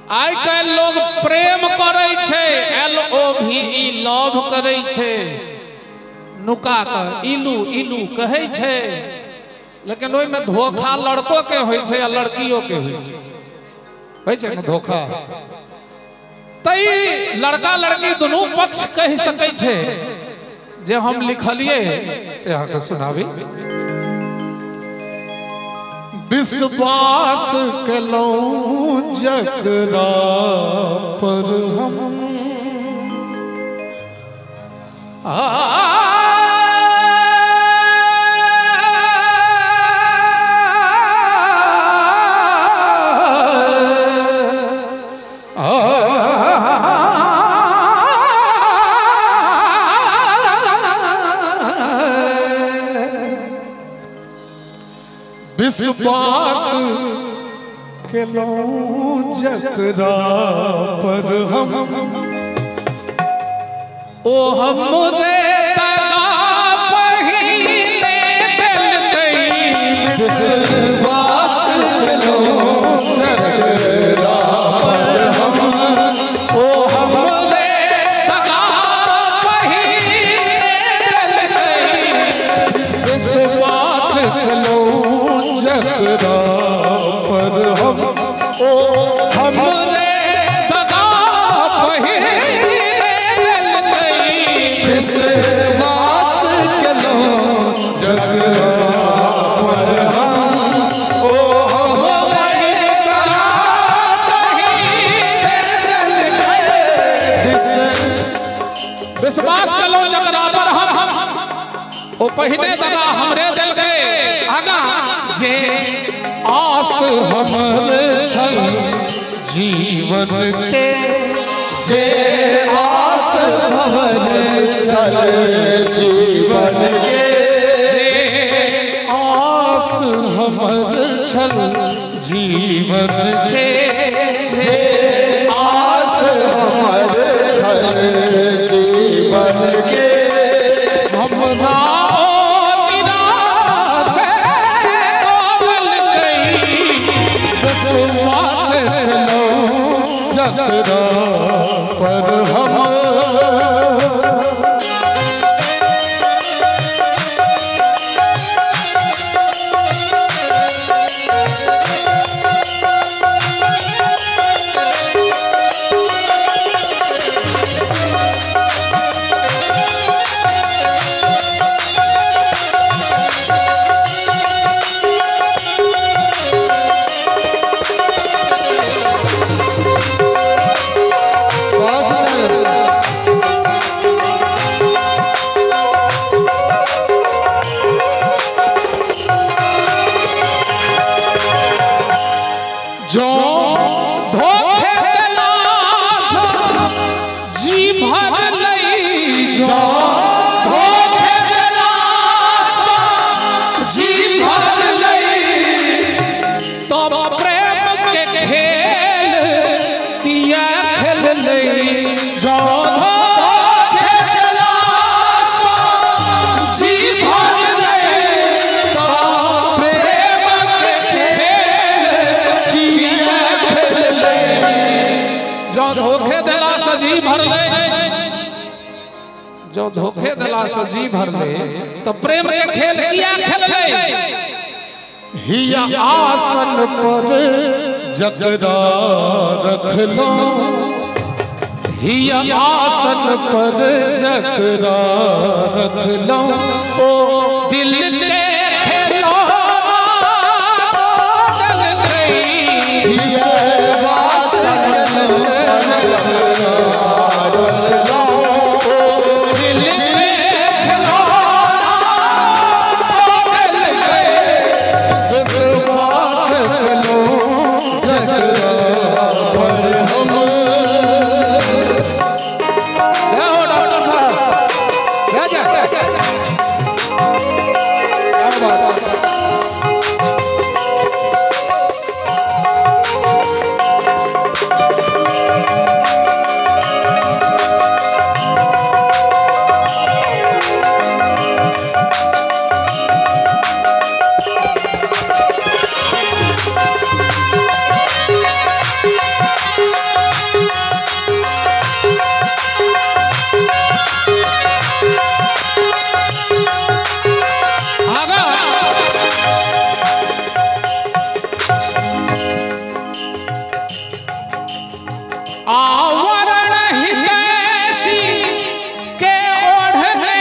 आइ काल्हि लोग प्रेम करै छै, LOVE love करै छै, नुका के इलू इलू कहै छै, लेकिन ओहिमे धोखा लड़को के होइ छै आ लड़कियों के होइ छै। होइ छै ने धोखा? तै लड़का लड़की दुनू पक्ष कहि सकै छै। जे हम लिखलिए से अहाँके सुनाबी। विश्वास केलहुँ जकरा पर हम, विश्वास केलहुँ जकरा पर हम, ओ हमरे दगा पहिले देलकै। विश्वास केलहुँ जकरा पर हम, ओ हमरे दगा पहिले देलकै। विश्वास केलहुँ जकरा पर हम, ओ हमरे दगा पहिले देलकै। विश्वास केलहुँ जकरा पर हम, ओ हमरे दगा पहिले देलकै। विश्वास केलहुँ जकरा पर हम, ओ पहिने दगा हमरे देलकै। आगा जे आस हमर छल जीवन के, जे आस हमर छल जीवन के, जे आस हमर छल जीवन के, जे आस हमर छल जीवन के, हमरा विश्वास केलहुँ जकरा पर हम। जो धोखे देला जी भर लई, जो धोखे देला जी भर लई, तो प्रेम के खेल किया खेल लई। जो धोखे देला जी भर लई, तो प्रेम के खेल किया खेल लई। जो धोखे देला से जी भर ले, जो धोखे देला से जी भर ले, तो प्रेम के खेल किया खेल ले। हिया आसन पर जकरा रखलो, हिया आसन पर जकरा रखलो, ओ दिल के खिलौना बदल गई। हिया आसन पर जकरा रखलो, ओ दिल के खिलौना बदल गई। विश्वास केलहुँ जकरा पर हम। जय हो डॉक्टर साहब, जय जय। आवरण हितैषी के ओढ़ने,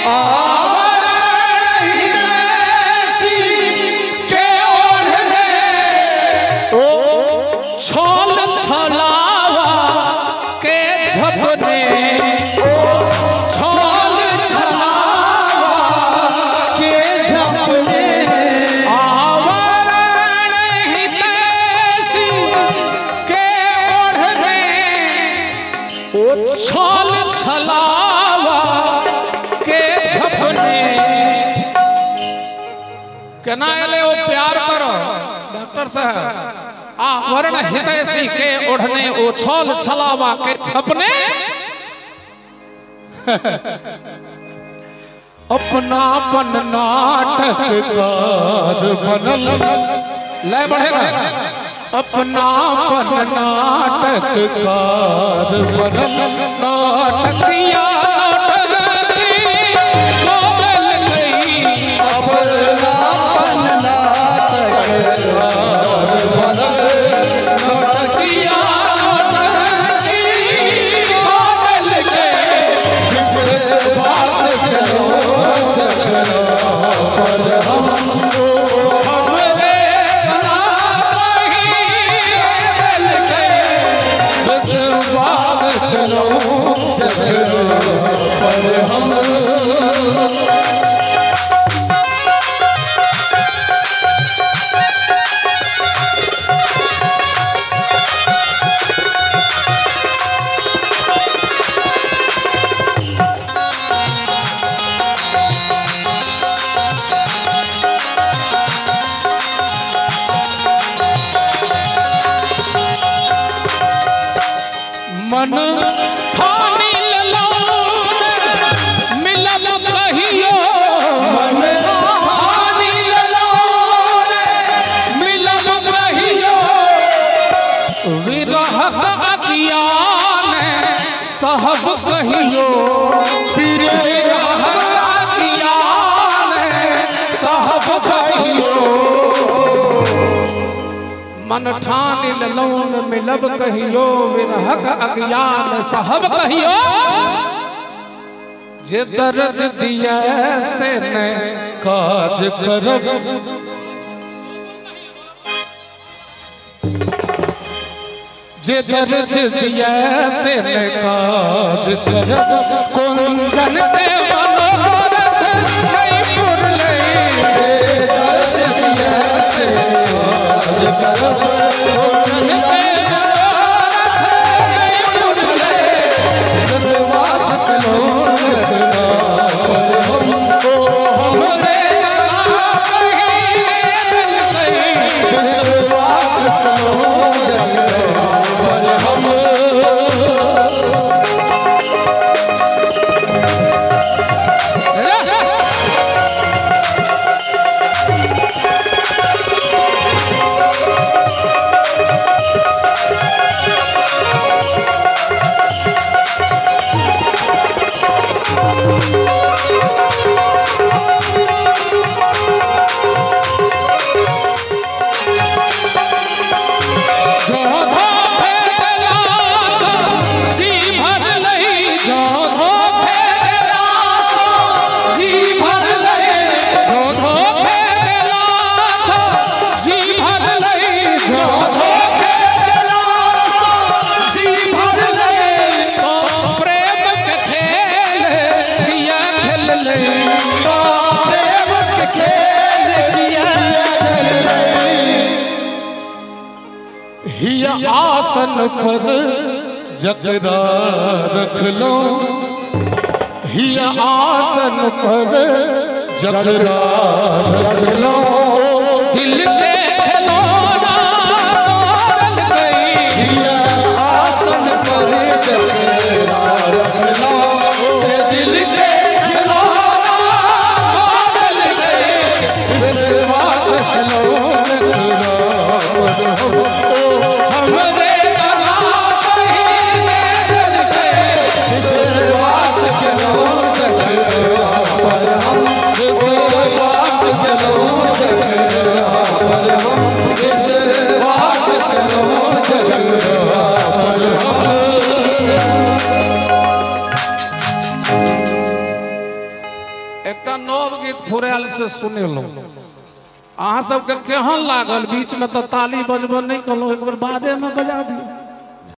आवरण हितैषी के ओढ़ने, ओ छल छलावा के झपने, ओ छल छलावा के झपने, आवरण हितैषी के ओढ़ने, ओ छल छलावा के झपने। केना एलै ओ प्यार करो डॉक्टर साहब। आवरण हितैषी के ओढ़ने, ओ छल छलावा के छपने, अपनापन नाटककार बनल, लय बढ़ेगा, अपनापन नाटककार बनल, नाटकिया नाटकी कोमल गई, अपनापन नाटककार बनल, नाटकिया नाटकी कोमल गई, विश्वास करो जकरा पर हम, हमरे ना कहीं बदल गए, विश्वास करो जकरा पर हम। मन ठानी ललौन मिलब कहियो, मन ठानी ललौन मिलब कहियो, विरहक अज्ञान सहब कहियो, विरहक अज्ञान सहब कहियो, मन ठानी ललौन मिलब कहियो, विरहक अज्ञान सहब कहियो, जे दर्द दिया से न काज करब, जे दर्द दिया से न काज करब, कुंजन ते मनोरथ नहीं पुरले, जे दर्द दिया से काज करब, कुंजन ते मनोरथ नहीं पुरले, विश्वास करो जकरा पर हम, हमरे ना कहीं बदल गई, विश्वास करो जकरा पर हम। जो धोखे दिलासा जी भर लई, जो धोखे दिलासा जी भर लई, जो धोखे दिलासा जी भर लई, जो धोखे दिलासा जी भर लई, तो प्रेम के खेल किया खेल लई, तो प्रेम के खेल किया खेल लई, हिया आसन पर जकरा रख लो, हिया आसन पर जकरा रख लो, दिल के खिलौना बदल गई, हिया आसन पर जकरा रख लो, से दिल के खिलौना बदल गई, विश्वास करो जकरा पर हम, हमरे ना कहीं बदल गई, विश्वास करो जकरा पर हम, विश्वास करो जकरा पर हम। गीत फुरायल से सुनेलहुँ। अहाँ सबके केहन लागल? बीच में तो ताली बजबो नहीं कहलहुँ, एक बेर बादे में बजा दियौ।